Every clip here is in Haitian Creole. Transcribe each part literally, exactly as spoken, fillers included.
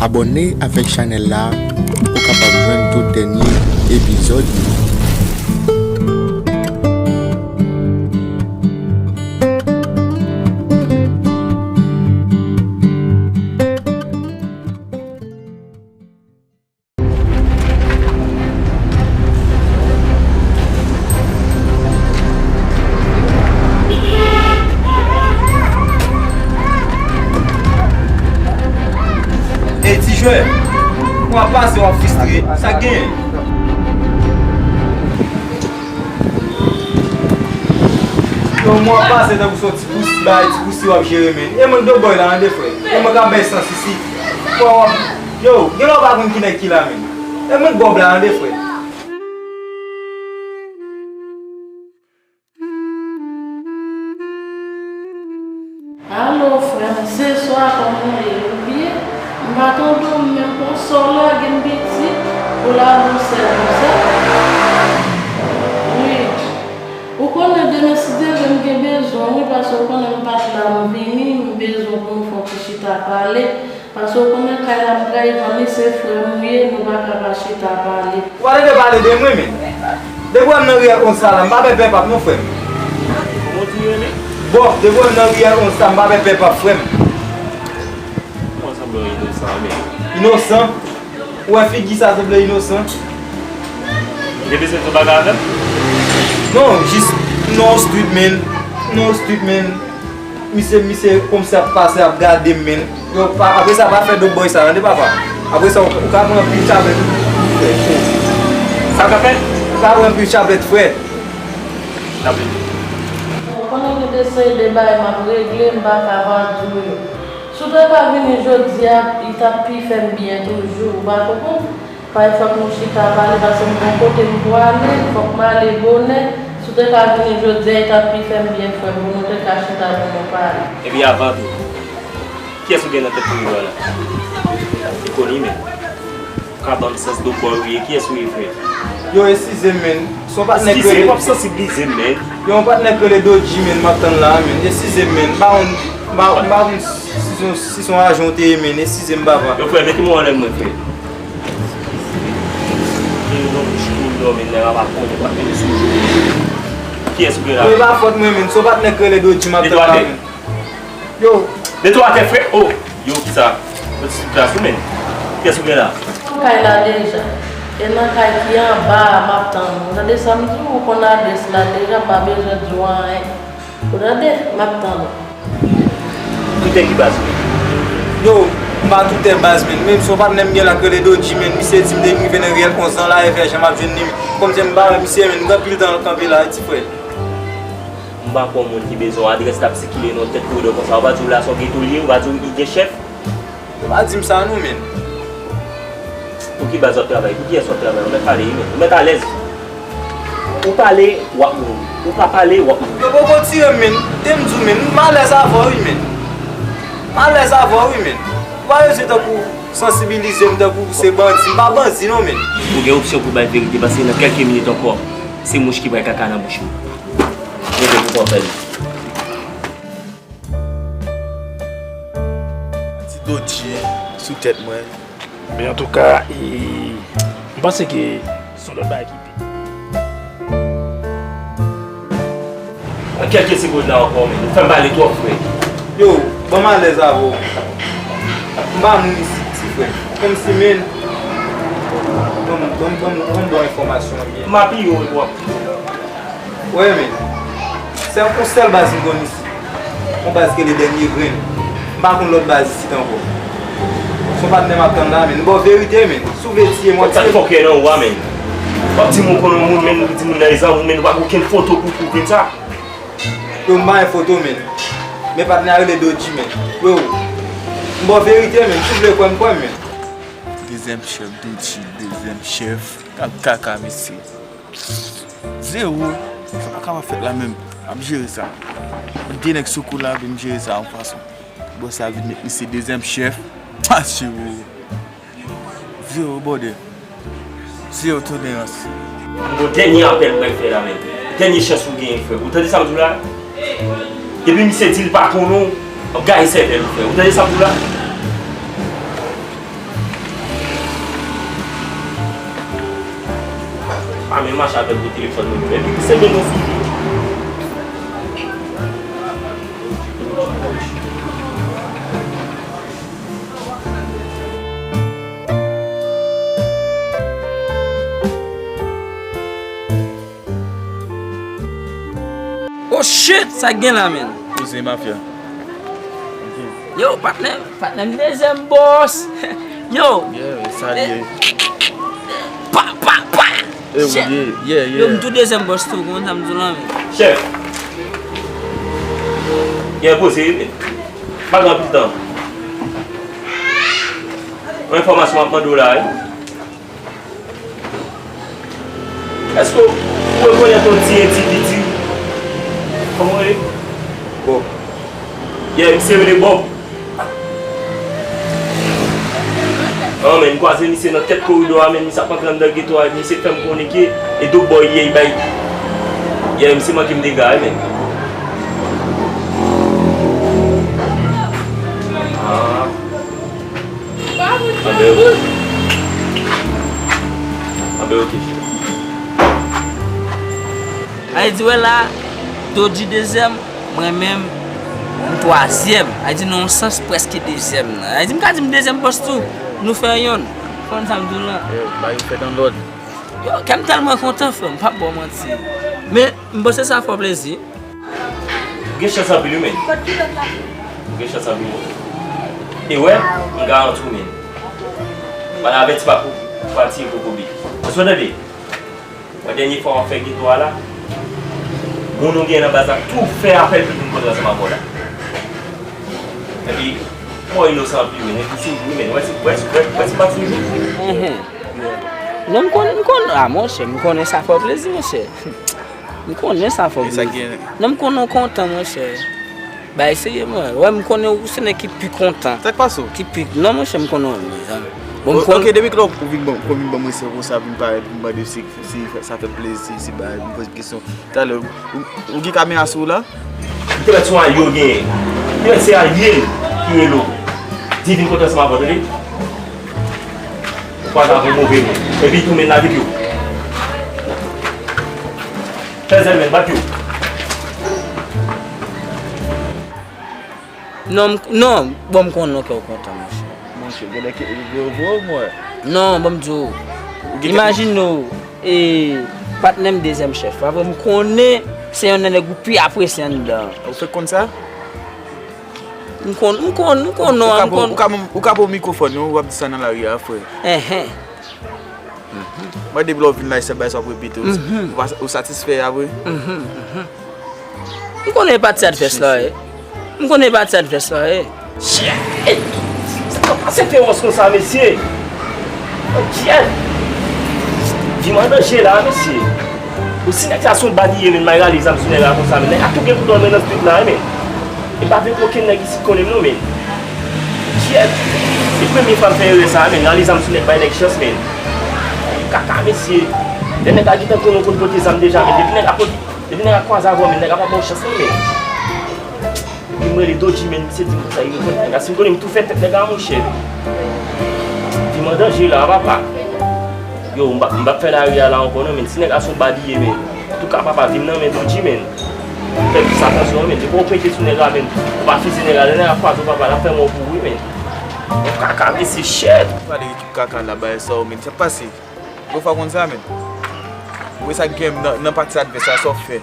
Abòne avèk chanèl la pou w kapab jwenn tout dènye epizòd yo. Ey, ti jwè, w ap pase, w ap fristre. Sa k genyen? Yon mwa pase tankou se yon ti pousi, bay ti pousi w ap jere, men. E mwen k do bòy la, tande, frè. E mwen k ap bay sans isi. Frè, w ap, yo, genlè w pa konn ki nèg ki la, men. E mwen k gòb la, tande, frè. Alo, frè m, se swa kòman w ye? Ou byen? M pa tande w menm, konsa w lage m piti, ou lage m sèl konsa. Wi. Ou konnen demen, si Dye vle, m gen bezwen w, wi, paske w konnen m pa t la, m vini, m bezwen pou nou fè yon ti chita pale. Paske w konnen kay la m pral vann li, se frè m ou ye, nou pa ka pa chita pale. Ou pa tande pale de mwen, men. Depi w wè m nan riyèl onz sa la, m pa pè pè p ap non, frè m. Kòman w di rele? Bon, depi w wè m nan riyèl onz sa, m pa pè pè p ap, frè m. Kòman sanble w inosan, men? Inosan? Ou wè figi sa sanble inosan? Ou te bezwen fè bagay avè m? Non, jis, non, street, men. Non, street, men. Misye, misye kòmsi ap pase, ap gade m, men. Yo, pa, apre sa, pa fè dòt bòy sa, tande, papa. Apre sa, ou, ou ka pran anpil tchablèt, frè. Sa w ka fè? Ou ka pran anpil tchablèt, frè. Tchablèt. Ou konnen gen de seri de bagay m ap regle, m pa ka pa di w yo. Si w te ka vini jodi a, li t ap pi fè m byen toujou, ou pa konprann? Fay fòk nou chita pale, paske m gon kote m pou ale, fòk m ale bonè. Si w te ka vini jodi a, li t ap pi fè m byen, frè m, pou nou te ka chita pou nou pale. Epi avan tou, kiyès ou gen nan tèt koridò la? Li koni menm. Ou ka ban m sans de bò ou ye, kiyès ou ye, frè? Yo, eskize m, men. Se yon patnè k rele. Eskize, w ap sansiblize m, men. Yo, yon patnè k rele Dodji, men, m ap tann la, men. Eskize m, men. M pa konn, m pa, m pa konn si se yon, si se yon ajan w te ye, men. Eskize m, papa. Yo, frè, mete men w anlè m, mwen, frè. Kiyès ou gen la? Yo, e pa fòt mwen, men. Se yon patnè k rele Dodji, m ap tann la, men. Yo. Netwaye atè, frè. Oh, yo, kisa? Yo, ti plas ou, men. Kiyès ou gen la? Nan kay la deja. E nan kay ki anba a, m ap tann ou. Tande sa m di w, ou konn adrès la deja, m pa bezwen di w anyen. Ou tande? M ap tann ou. Toutè ki baz, men? Yo, m pa toutè baz, men. Men se yon patnè m gen la k rele Dodji, men. Misye di m depi m rive nan riyèl onz nan la, e vè jan m ap jwenn li. Kòmsi m pa wè misye, men. M gen anpil tan l kanpe la, wi, ti frè. M pa kwè yon moun ki bezwen yon adrès l ap sikile nan yon tèt koridò konsa. Ou pa di w la se yon geto l ye, ou pa di w li gen chèf. Ou pa di m sa non, men. Pou ki baz w ap travay? Pou kiyès w ap travay? Ou mèt pale wi, men. Ou mèt alèz. Ou pale, w ap mouri. Ou pa pale, w ap mouri. Yo poko tire m, men. Te m di w, men. M alèz avè w wi, men. M alèz avè w wi, men. Ou pa bezwen tankou sansibilize m tankou se bandi. M pa bandi non, men. Ou gen opsyon pou bay verite, paske nan kèlke minit ankò, se mouch ki pral kaka nan bouch ou. Mete pou kò fè li. Ti Dodji sou tèt mwen. Men antouka, e, m panse ke se yon lòt bagay ki pi. Nan kèlke segonn la ankò, men, ou fè m pale twòp, frè. Yo, ban m alèz avè w. M pa moun isit, ti frè. Kòmsi, men, ban m, ban m, ban m, ban m ba w enfòmasyon an byen. M apiye w, w ap Wè, men. Se yon sèl baz m konn isit. Yon baz ki rele Dènye Grenn. M pa konn lòt baz isit ankò. Se yon patnè m ap tann la, men. M ba w verite, men. Si w vle tiye m, w ap tiye m. Sa fòkè nan ou a, men. W ap di m ou konn yon moun, men, ou di moun nan e zanmi w, men, ou pa gen okenn foto pou pwouve m sa. Yo, m pa gen foto, men. Men patnè a rele Dodji, men. Yo, m ba w verite, men. Si w vle kwè m, kwè m, men. Dezyèm chèf, Dodji, dezyèm chèf. Gad kaka, mesye. Zewo. Sa pa kapab fèt la menm. M ap jere sa. M te nèg sou kou la, epi m jere sa yon fason. Bòs la vin met misye dezyèm chèf. Mache, bro. Zewo, bòdè. Zewo tolerans. M gon dènye apèl m pral fè la menm. Dènye chans ou genyen, frè. Ou tande sa m di w la? Depi misye di l pa konnen w, w ap gaye sèvèl ou, frè. Ou tande sa m di w la? Mache avè l pou telefòn nou yo. Epi se menm yon sou. Oh shit, sa k gen la, menn? Kouzen mafya. Yo, patnè, patnè m dezyèm bòs. Yo. Yeah, sa l ye. Pa, pa, pa. Shit. Yeah, yeah, yeah. Yo, m tou dezyèm bòs tou, konn sa m di w la, menn. Chèf. Gen poze, wi, menn. Pa gen anpil tan. Yon enfòmasyon m ap mande w la, wi. Èske w rekonèt yon ti endividi? Kòman w rele? Bob. Yeah, misye rele Bob. An, men, m kwaze misye nan tèt koridò a, men, misye ap antre anndan geto a, misye fè m konnen ke e Dope Boy ye, li bay. Yeah, misye manke m dega, wi, men. Ah. Anben, ok. Anben, ok. Ay di, wè la, Dodji dezyèm, mwen menm, m twazyèm. Ay di, nan yon sans, prèske dezyèm nan. Ay di, m ka di m dezyèm bòs tou. Nou fè yonn. Konn sa m di w lan. Yo, bagay yo fèt an lòd. Yo, kè m tèlman kontan, frè m, m p ap ba w manti. Men, m panse sa fè w plezi. Ou gen chans anpil wi, men. Ou gen chans anpil. E wè, m garanti w, men. M al avèti pa pou, pou pa tiye kokobe. Èske w tande? Wè dènye fwa w ap fè geto a la, moun ou gen nan baz la tou fè apèl pou vin kontre ansanm avè w la. Epi, mò inosan anpil, men, epi sou jou, men, wè si, wè si, wè, wè si m pa t sou jou. Mhm. Non, m konn, m konn, a, monchè, m konnen sa fè w plezi, monchè. M konnen sa fè w plezi. Non, m konnen w kontan, monchè. Bay serye, mwen. Wè, m konnen ou se nèg ki pi kontan. Sa k pase w? Ki pi, non, monchè, m konnen w, mezanmi. Bon, m konnen. Ok, depi kilè w vin ban, w vin ban mwen se konsa, vin parèt, vin mande si, si sa fè plezi, si bagay, vin poze kesyon. Talè, ou, ou gen kamera sou ou la? M te mèt se yon alye w genyen. M te mèt se alye m ki rele w. Di vin kontre ansanm avè w, tande? Ou kwaze avè yon move moun. Epi tou men lage pye w. Fè zèl men, bat pye w. Non, m, non, bon, m konnen w kè w kontan, monchè. Monchè, gen lè ke yo voye w, mwen. Non, bon, m di w, imajine w, e, patnè m dezyèm chèf. Apre, m konnen se yonn nan nèg ou pi apresye anndan. Ou fèk konn sa? M konn, m konn, m konn non, m konn. Ou ka pran, ou ka pran mikwofòn, non, w ap di sa nan lari a, frè. Enhen. Mwen, depi lè w vin la, se bay sa w ap repete. Ou, ou satisfè a vre? M konnen e pati advès la ye. M konnen e pati advès la ye. Shit! Sa k ap pase fewòs konsa, mesye? Shit! Vi m an danje la, mesye. Ou si nèg sa se yon bandi ye, men, m al rale zam sou nèg la konsa, men. Nèg la tou gen kouto nan men nan street la, men. E pa vle pou okenn nèg isit konnen m non, men. Shit! Se premye fwa m fè erè sa, men. Rale zam sou nèg, bay nèg chans, men. Kaka, mesye. Lè nèg la gentan konnen w konn pote zam deja, men. Depi nèg la pote, depi nèg la kwaze avè w, men, nèg la pa ba w chans non, men. Epi m rele Dodji, men, misye di m konsa, li rekonèt nèg la. Si m konnen m tou fè tèt nèg la, monchè. Vi m an danje la, papa. Yo, m p ap, m p ap fè lari a la ankò non, men. Si nèg la se yon bandi ye, men. Antouka, papa, vi m nan men Dodji, men. Fè plis atansyon, men. Depi w pete sou nèg la, men, ou pa fize nèg la, lè nèg la kwaze w, papa, l ap fè mò pou ou, wi, men. Yon kaka, mesye, shit! Pale ekip kaka la, bay sa w, men. Sa k pase? Bon, fò konn sa, men. Ou wè sa k gen nan, nan pati advès la, sa w fè?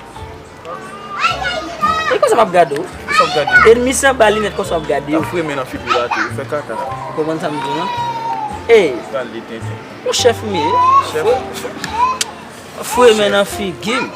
E konsa m ap gade w. Konsa w ap gade w? Ènmi sa ba linèt konsa w ap gade w. T ap fouye men nan figi w la tou, ou fè kaka. Ou konprann sa m di w lan? Ey! Pral de tenten. Yon chèf m ye. Chèf? Fouye men nan figi m.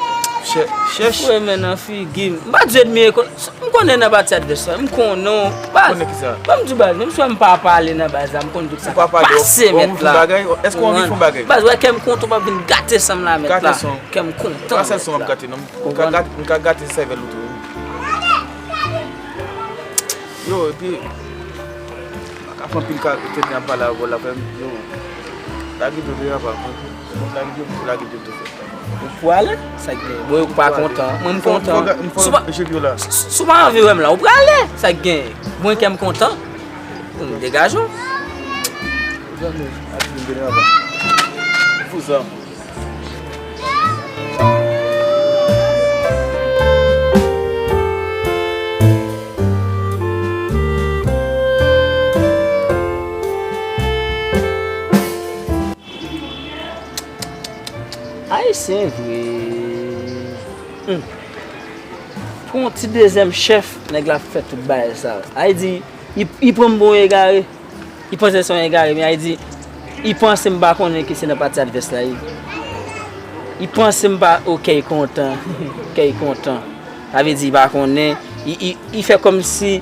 Chèf, chèf. Fouye men nan figi m. M pa di ènmi e konn, m konnen nan pati advès la. M konnen w. Baz, konnen kisa? Ban m di w baz, menm si w wè m pa pale nan baz la, m konn tout sa k ap pase mèt la. Ou pa pale, w, w anvi fè yon bagay? Èske w anvi fè yon bagay? Baz, wè kè m kontan w p ap vin gate san m la mèt la. Gate san w. Kè m kontan mèt la. Pa sèl san w ap gate non. M ka gate, m ka gate sèvèl ou tou wi. Yo, epi, m pa ka fè anpil ka tenten ap pale avè w la, frè m. Yo, lage pye w deja, pa. Lage pye w, lage pye w tou, frè. Ou prale? Sa k gen? Bon, ou pa kontan. Mwen, m kontan. Si w pa, si, si w pa anvi wè m la, ou prale? Sa k gen? Mwen, kè m kontan. Degaje w. Fou zam. Se vre. Hmm. Pou yon ti dezyèm chèf, nèg la fè tout bagay sa. Sa vle di, li, li pran m pou yon egare. Li panse se yon egare, men sa vle di, li panse m pa konnen ke se nan pati advès la ye. Li panse m pa, o, kè l kontan. Kè l kontan. Sa vle di, li pa konnen. Li, li, li fè kòmsi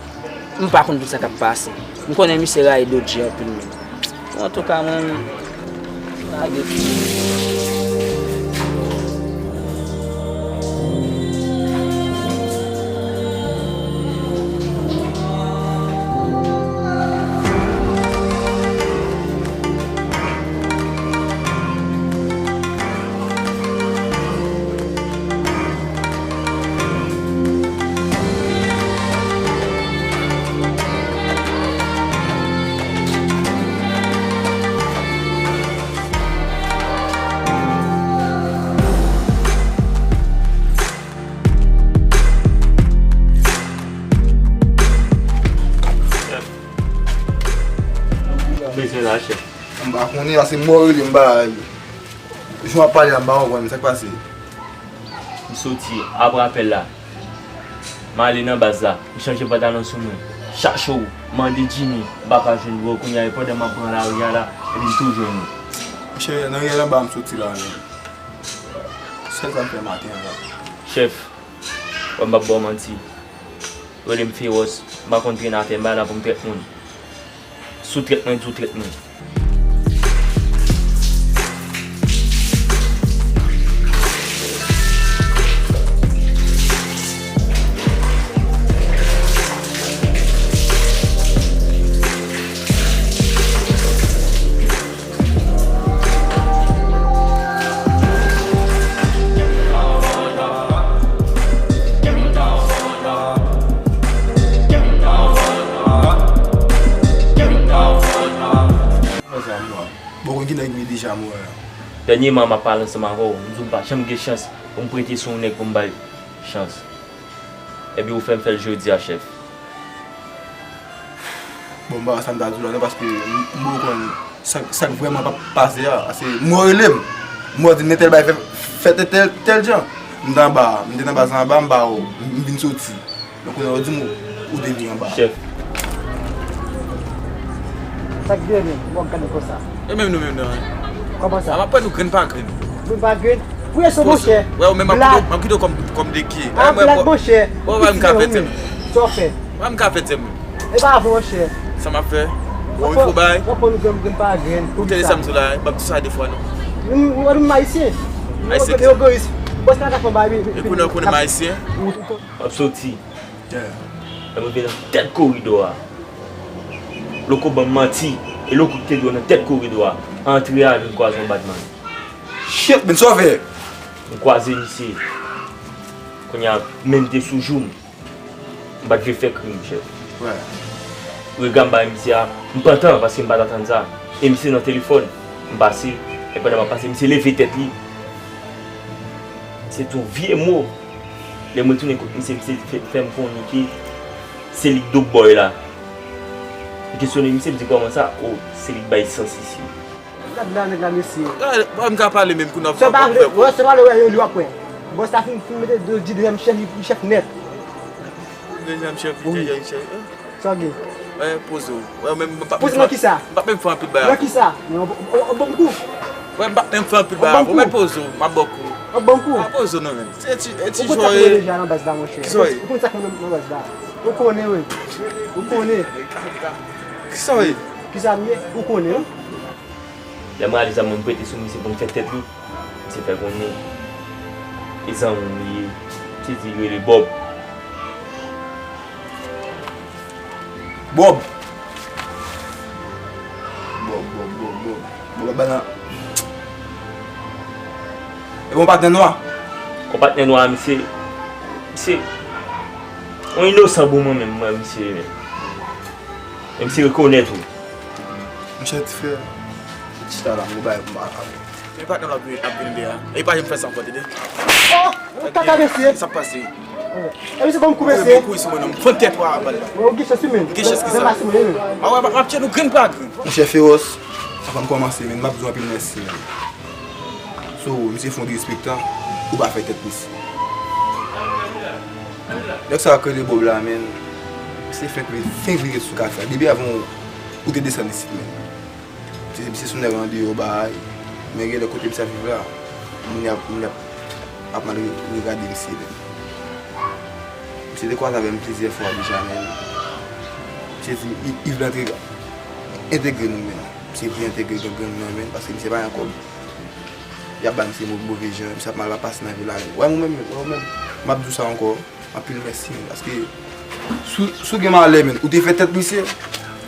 m pa konn tout sa k ap pase. M konnen misye rayi Dodje anpil menm. Antouka, mwen, m lage. Bezwen la, chèf. M pa konnen, paske m mò rele m pa. Jan w ap pale a, m pa konprann sa k pase. M soti apre apèl la. M ale nan baz la. M chanje pantalon sou mwen. Chak jou, m mande Jimmy, m pa ka jwenn ou. Kounye a, e pandan m ap pran lari a la, epi m tou jwenn ou. Monchè, nan riyèl anba a m soti la menm. Sèl sa m fè maten an la. Chèf, wè m p ap ba w manti. Rele m fewòs. M pa konn trennen afè m, m pa la pou m trèt moun. Si w trèt mwen, di w trèt mwen. Bon, konn ki nèg li deja mwen an. Dènyèman, m ap pale ansanm avè w, m di w m pa janm gen chans pou m prete sou yon nèg pou m ba l chans. Epi ou fè m fè l jodi a, chèf. Bon, m pa wè sa m ta di w la non, paske m, m poko konn sa, sa k vrèman pa pase a. Paske m wè w rele m. M wè w di m entèl bagay fè, fèt entèl, tèl jan. M te anba, m te nan baz la anba, m ba w, m, m vin soti. Donk, kounye a w di m ou, ou te vin anba. Chèf. Sa k gen menm? Bon, gade konsa. E menm nou menm nan, wi. Kòman sa? A, m ap pran nou grenn pa grenn. Grenn pa grenn? Pou leson, monchè. Wè, ou menm m ap kite w, m ap kite w kòm, kòm de kye. A, blag, monchè. Wè, wè, m ka fè tèm. Sa w fè? Wè, m ka fè tèm. E pa vre, monchè. Sa m ap fè? Wè, ou fo bay. W ap pran nou grenn, grenn pa grenn. Ou tande sa m di w la, m ap di sa de fwa, non. Nou, nou, nou ayisyen. Ayisyen ki sa? Bòs la ka fè bay, e kounye a, kounye a m ayisyen. M ap soti. Lè m rive nan tèt koridò a, Loko ban m manti, e Loko ki te dwe nan tèt koridò a, antre a, vin kwaze yon badman. Shit, men sa w fè? M kwaze misye. Kounye a, men m te sou jou m. M pa t vle fè krim, chèf. Wè. Rega m bay misye a, m pantan, paske m pa t atann sa. E misye nan telefòn. M pase, e pandan m ap pase, misye leve tèt li. Se t yon vye mo. Lè m retounen kot misye, misye fè, fè m konnen ke se li k dog bòy la. M kesyone misye, m di, "Kòman sa?" "O, se li k bay sans isi." Gad la nèg la, mesye. Gade, wè, m ka pale menm kou n ap fè kòb. Wè, se pale wè, yo, li w ap wè. Bòs la fin, fin mete do di dezyèm chèf, li, li chèf nèt. Dezyèm chèf, li dezyèm chèf. Sa w gen? Wè, poze w. Wè, men m p ap menm fè, poze nan kisa? M p ap menm fè anpil bagay. Nan kisa? Nan yon, yon, yon bon kou? Wè, m p ap menm fè anpil bagay. Yon bon kou? Wè, poze w, m ap ba w kou. Yon bon kou? A, poze w non, men. Se ti, e ti jwè. Ou konn sa k mwen deja nan baz la, monchè. Kisa w ye? Ou konn sa k mwen nan baz la. Ou konnen, wi. Ou konnen. Kisa w ye? Kisa m ye? Ou konnen, wi. Lè m rale zam mwen, m prete sou misye pou m fè tèt li. Misye fè konnen e zanmi m li ye. Misye di li rele Bob. Bob! Bob, Bob, Bob, Bob. Bob ap bay nan. E bon patnè nwa? Yon patnè nwa, misye, misye, yon inosan bon mwen menm, mwen, misye, men. E misye rekonèt ou. Monchè, ti frè, chita la, m gon bagay pou m pale avè w. Men patnè w ap vin, ap vin de a. E pa janm fè sa ankò, tande. Oh! Kaka mesye! Sa k pase? E misye ban m kou mesye. Bon kou isi mwen non, m fann tèt ou a bal la. Ou gen chans wi menm. Ou gen chans ki sa? A wè, m ap tchè nou grenn pa grenn. Monchè Fewòs, avan m kòmanse, men m ap di w anpil mèsi, men. So, misye fè yon derespektan, ou pa fè tèt misye. Nèg sa k rele Bob la, menn, se fenk vire, fenk vire sou kaka. Depi avan ou, ou te desann isit, menn. Misye, misye se yon nèg andeyò bay, men gen lè kote misye ap viv la, moun y ap, moun y ap, ap mal re-, regade misye, menn. Misye te kwaze avè m plizyè fwa deja, menn. Misye di, Yves la entegre, entegre nou, menn. Misye vle entegre gang nan, menn, paske misye pa gen kòb. Y ap ba misye mo-, move jan, misye ap mal pase nan vil la. Wè mwen menm, wè mwen menm. M ap di w sa ankò, anpil mèsi, menn, paske si w, si w gen malè, menn, ou te fè tèt misye,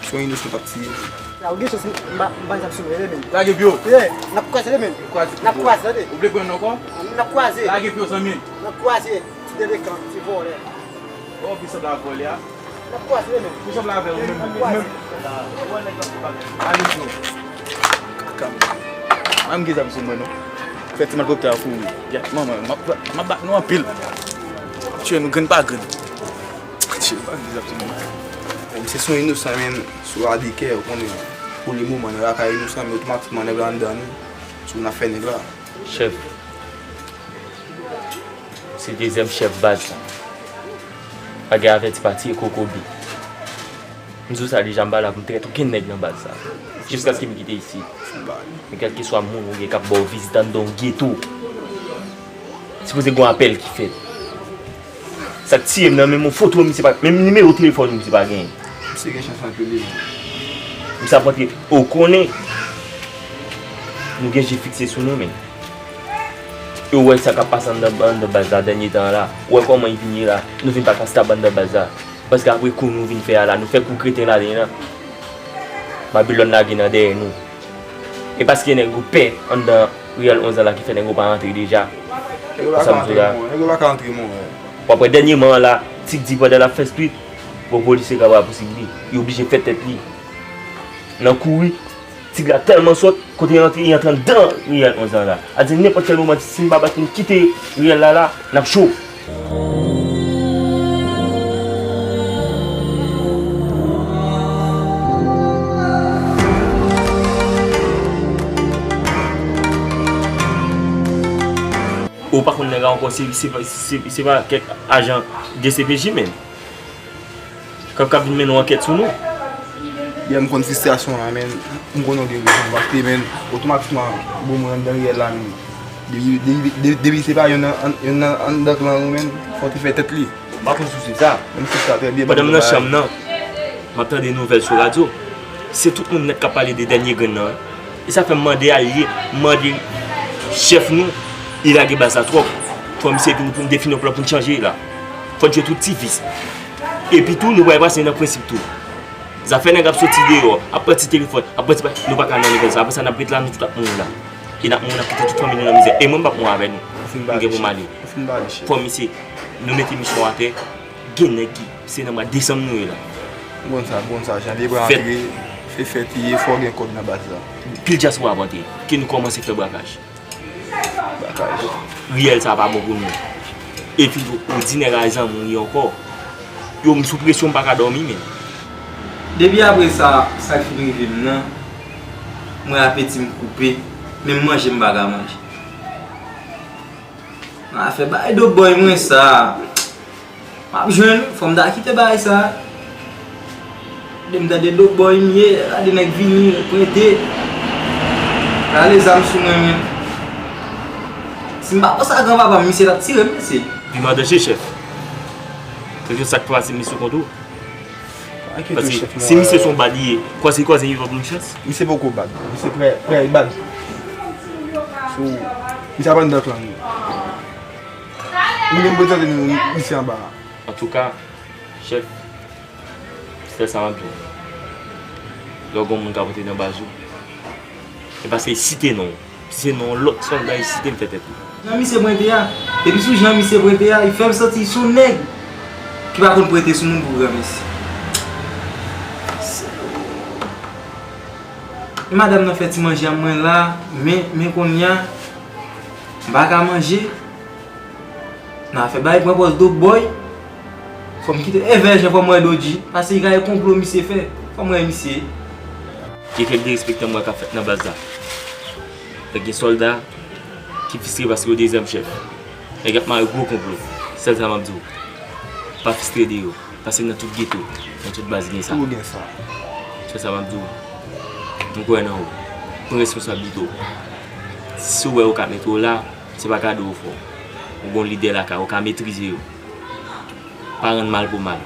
se yon inosan w t ap tiye, menn. La, ou gen chans, m pa, m pa gen zam sou mwen, menn. Lage pye w. Yeah, n ap kwaze, menn. Kwaze. N ap kwaze, tande. Ou vle pran nan kò? N ap kwaze. Lage pye w, zanmi. N ap kwaze. Ti delekan, ti vòlè. Oh, pi sanble a vòlè a. N ap kwaze, menn. Pi sanble avè w, menm, menm, menm. Ale, bro. Kaka, m gen zam sou mwen, non. Fè ti malpwòpte a kouri. Gèt, manman, m ap, m ap bat nou anpil. M ap tiye nou grenn pa grenn. Tchè, pa gen zam sou mwen. Menm si se yon inosan, menn, sou adikè, ou konnen, pou le moman, nèg la ka inosan, men otomatikman, nèg la anndan nou. Sou n ap fè nèg la. Chèf. Se dezyèm chèf baz la. Pa gen avèti pa tiye kokobe. M di w sa deja, m pa la pou m trèt okenn nèg nan baz sa. Jiskaske m kite isit. Men kèlkeswa moun ou ye k ap ba w vizit anndan yon geto, sipoze gen yon apèl ki fèt. Sa k tiye m nan, menm yon foto misye pa, menm nimewo telefòn misye pa genyen. Misye gen chans anpil, wi. Misye ap antre, ou konnen. Nou gen je fikse sou nou, men. E w wè sa k ap pase anndan, anndan baz la dènye tan an la. Ou wè kòman y vin ye la. Nou vin pa ka stab anndan baz la. Paske apre kou nou vin fè a la, nou fè kou kreten ladan l la. Babilòn lage nan dèyè nou. E paske nèg yo pè anndan Riyèl onz an la ki fè nèg yo pa rantre deja. Nèg yo pa ka antre, mon, nèg yo pa ka antre, mon. W ap wè dènyèman an la, Tig di pandan l ap fè street, bon, polisye ka pa posib li. Li oblije fè tèt li. Nan kouri, Tig la tèlman sòt, kote l antre, li antre anndan Riyèl onz an la. A di nenpòt kèl moman, si n pa bat pou n kite Riyèl la la, n ap cho. Ou pa konn nèg la ankò, se, se, se, se pa kèk ajan D C P J menm. K ap, k ap vin mennen yon ankèt sou nou. Yè m konn fristrasyon an, menn. M konnen w gen rezon, paske, menn, otomatikman, bon, mwen anndan Riyèl la, menn. Depi, depi, depi, depi se pa youn nan, youn nan anndan klan ou, menn, fò w te fè tèt li. M pa konn sou se sa. Menm si sa trè byen, pandan m nan chanm nan, m ap tande nouvèl sou radyo. Se tout moun nèt k ap pale de dènye grenn nan, wi. E sa fè m mande alye, m mande chèf nou, li lage baz la twòp. Fò misye vini pou n defini yon plan pou n chanje la. Fò n jwe tout ti vis. Epi tou, nou pral pase nan prensip tou. Zafè nèg ap soti deyò, ap pran ti telefòn, ap pran ti pa, nou pa ka nan level sa. Apre sa, n ap ret la, nou tout ap mouri la. E n ap mouri, n ap kite tout fanmi nou nan mizè. E mwen, m p ap mouri avè nou. M gen pou m ale. Fò misye, nou mete misyon atè, gen nèg ki, se nan mwa desanm nou ye la. M konn sa, m konn sa. Janvye pral antre, se fèt li ye, fò gen kòb nan baz la. Pil dyaspora ap antre. Ke nou kòmanse fè brakaj. Brakaj. Riyèl sa pa bon pou nou. Epi ou, ou di nèg a zanmi w ye ankò. Yo, m sou presyon, m pa ka dòmi menm. Depi apre sa, sa k fin rive m nan, mwen apeti m koupe, menm manje m pa ka manje. Nan afè bay Dope Boy mwen sa. M ap jwenn, fò m ta kite bagay sa. De m tande Dope Boy m ye, gade nèg vini, prete. Rale zam sou mwen menm. Si m pa panse a granpapa m, misye t ap tire m, mesye. Viv an danje, chèf. Kèlkeswa sa k pase, misye kont ou. Paske si misye se yon bad li ye, kwase, kwase, li pa ban m chans. Misye poko bad. Misye prè, prè bad. So, misye ap anndan klan nou. Nou menm prezante nou misye anba a. Antouka, chèf, se sa m ap di w. Lè w gen yon moun k ap antre nan baz ou, e paske l site non w. Si se non yon lòt sòlda, l site m fè tèt ou. Jan misye prete a, epi sou jan misye prete a, li fè m santi l se yon nèg ki pa konn prete sou moun pou granmesi. E madanm nan fè ti manje a mwen la, men, men kounye a, m pa ka manje. Nan afè bay pran pòz Dope Boy, fò m kite. E vèjen fò m wè Dodji, paske li ka gen konplo misye fè. Fò m wè misye. Gen kèk derespektan m wè k ap fèt nan baz la. Fèk gen sòlda, Ki fristre paske yo dezyèm chèf. Nèg y ap mare gwo konplo. Sèl sa m ap di w. Pa fristre de yo. Paske nan tout geto, nan tout baz gen sa. Ou gen sa. Sèl sa m ap di w. M kwè nan ou. Pran responsablite w. Si w wè yo ka mete w la, se pa kado yo fè w. Ou gon lidè lakay, ou ka metrize yo. Pa rann mal pou mal.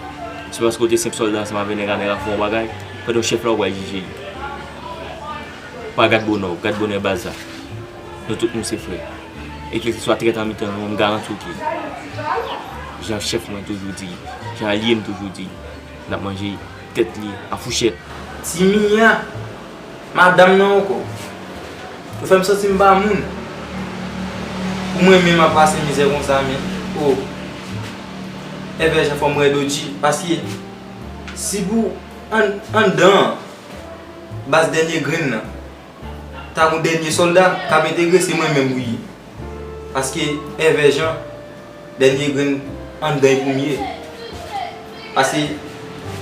Se paske w te senp sòlda ansanm avèk nèg la, nèg la fè w yon bagay, pandan w chèf la, ou pral jije li. Pa gad bonè w, gad bonè baz la. Nou tout nou se frè. E kèlkeswa trèt an mitan nou, m garanti w ke jan chèf mwen toujou di, jan alye m toujou di, n ap manje tèt li a fouchèt. Ti Mia, madanm nan ankò. Yo fè m santi m pa moun. Pou mwen menm ap pase mizè konsa, men. O. Èvè jan fò m rèd o dji. Paske si pou ann-, anndan an, baz dènye grenn nan, ta gon dènye sòlda k ap entegre, se mwen menm ou ye. Paske Èvè Jan, dènye grenn anndan epi m ye. Paske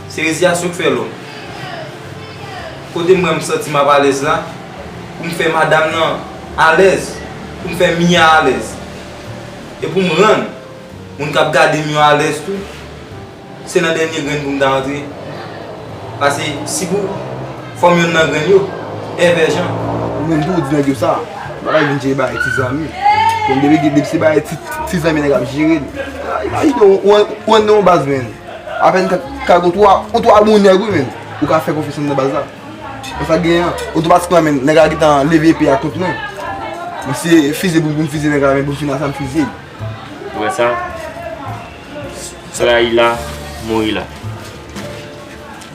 se reziyasyon k fè lòm. Kote m wè m santi m ap alèz la, pou m fè madanm nan alèz, pou m fè Mia alèz. E pou m rann moun k ap gade m yo alèz tou, se nan dènye grenn pou m ta antre. Pase si pou fò m yonn nan grenn yo, Èvè Jan. Ou menm tou, ou di nèg yo sa. Bagay vin jere bagay ti zanmi. Bon, depi, depi se bagay ti, ti zanmi nèg ap jere l. Imajine w, ou, ou anndan yon baz, menn. Apèn ka, ka gon twa, yon twa bon nèg, wi, menn. Ou ka fè konfyans anndan baz la. Konsa genyen, otomatikman, menn, nèg la gentan leve epe a kont mwen. Men se fize pou, pou m fize nèg la, men pou m fini a sa, m fize l. Ou wè sa? Trayi la, mouri la.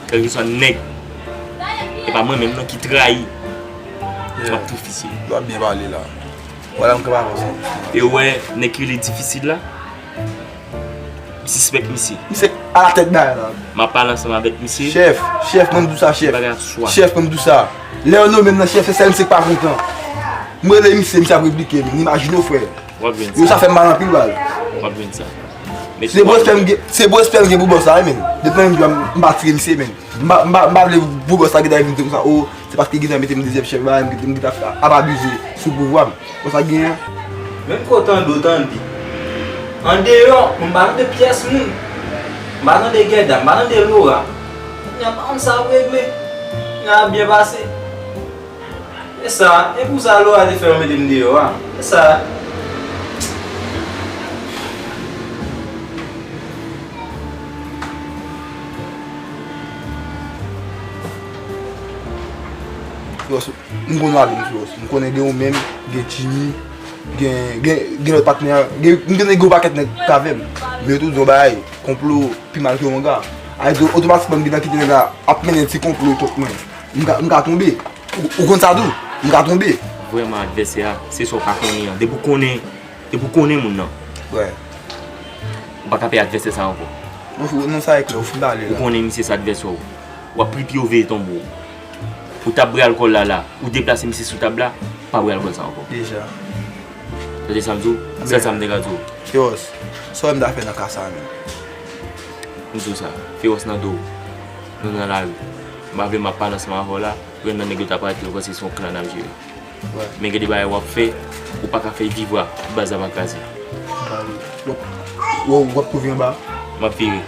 Kèlkeswa nèg, e pa mwen menm non ki trayi, m ap tou fize. Ou ap byen pale la. Vwala m kanpe avè w. E ou wè nèg ki rele Difisil la, m sispèk misye. Misye alatèt bagay la. M ap pale ansanm avèk misye. Chèf, chèf, mwen m di w sa, chèf. Bagay ap swa. Chèf, mwen m di w sa. Lè yo nonmen m nan chèf, se sèl misye k pa kontan. M rele misye, misye ap replike m. Imajine w, frè. W ap jwenn sa. Yo, sa fè m mal anpil, baz. W ap jwenn sa. Se bon respè m gen, se bon respè m gen pou bòs la, wi, menn. Depi nan menm jou a, m, m pa tire misye, menn. M pa, m pa, m pa vle pou bòs la gentan vin di m sa, o, se paske gentan mete m dezyèm chèf la, m gentan, m gentan ap, ap abize sou pouvwa m. Konsa genyen. Menm kote tande w tande. Andeyò, m pa tande pyès moun. M pa tande Gèda, m pa tande Lora. Kounye a, m pa konn sa ap regle. Kounye a, ap byen pase. E sa, e pou sa Lora te fè yo mete m deyò a. E sa. Flos, m konn lavi m, Flos. M konnen gen ou menm, gen Jimmy, gen, gen, gen lòt patnè, gen, m konnen gen yon pakèt nèg k avè m. Men yo tou di yon bagay, konplo pi mal ke wanga. A di otomatikman m gentan kite nèg la ap mennen ti konplo kont mwen. M ka, m ka tonbe. Ou, ou konn sa tou? M ka tonbe. Vrèman, advèsè a, se sa w pa konnen an. Depi w konnen, depi w konnen moun nan, ou pa ka pè advèsè sa ankò. Non, non, sa e klè, ou fin pale la. Ou konnen misye se advèsè w. W ap ri pi yo veye tonbe w. Ou t ap bwè alkòl la la, ou deplase misye sou tab la, pa bwè alkòl sa ankò. Deja. Tande sa m di w? Sèl sa m te ka di w. Fewòs, sa w wè m ta fè nan ka sa a menm? M di w sa, Fewòs nan do w. Nou nan lari. M pa vle m ap pale ansanm avè w la, pou yonn nan nèg yo ta parèt, yo panse se yon klan n ap jere. Men gen de bagay w ap fè, ou pa ka fè vivra, baz la pa kraze. Donk, w, w ap kouvri anba? M ap vire.